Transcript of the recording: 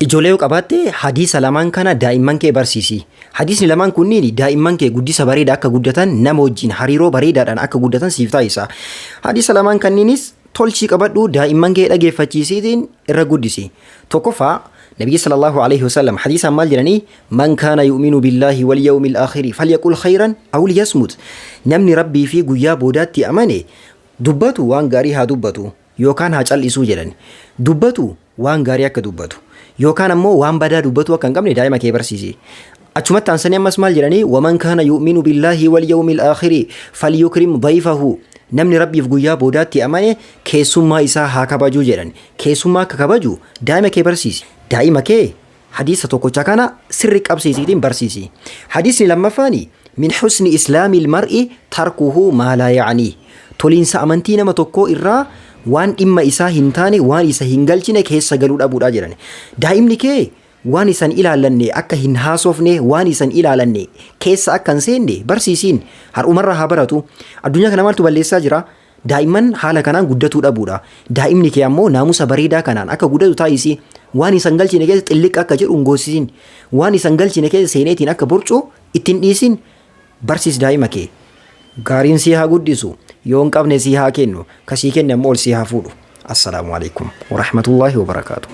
Ijoollee yoo qabaatte hadiisa lamaan kana daa'imman kee barsiisi. Hadiisni lamaan kunniin daa'imman kee guddisa bareeda akka guddatan nama wajjin hariiroo bareedaadhaan akka guddatan siif taasisa. Hadiisa lamaan kanniinis tolchii qabadhu daa'imman kee dhageeffachiisiitiin irra guddisi. Tokkoffaa Nabiyyi sallallahu alaihi wasallam hadiisaan maal jedhanii man kaana yu'minu billaahi wal yawmil aakhiri falyaqul khayran aw liyasmut. Namni Rabbii fi guyyaa boodaatti amane dubbatu waan gaarii haa dubbatu yookaan haa cal'isuu jedhan. Dubbatu waan gaarii akka dubbatu yookaan ammoo waan badaa dubbatu akka hin qabne daa'ima kee barsiisi. Achumatti aansanii ammas maal jedhanii waman kaana yu'minu billaahi wal yawmil aakhiri falyukrim dayfahu. Namni Rabbiif guyyaa boodaatti amane keessummaa isaa haa kabajuu jedhan. Keessummaa akka kabaju daa'ima kee barsiisi. Daa'ima kee hadiisa tokkocha kana sirri qabsiisiitiin barsiisi. Hadiisni lammaffaani min husni islaamil mar'i tarkuhu maa laa ya'anii. Toliinsa amantii nama tokkoo irraa waan dhimma isaa hin taane waan isa hin galchine keessa galuu dhabuudha jedhan. Daa'imni kee waan isan ilaallanne akka hin haasofne waan isan ilaalanne keessa akka hin seenne barsiisiin har'umarraa haa baratu. Addunyaa kana maaltu balleessaa jira? Daa'imman haala kanaan guddatuu dhabuudha. Daa'imni kee ammoo naamusa bareedaa kanaan akka guddatu taasisi. Waan isan galchine keessa xilliqqa akka jedhu hin goosisin. Waan isan galchine keessa seeneetiin akka borcu ittiin dhiisin. Barsiis daa'ima kee. Gaariin sii haa guddisu. Yoo hin qabne sii haa kennu. Ka sii kenne ammoo ol sii haa fuudhu. Assalaamu alaikum warahmatullaahi wabarakaatu.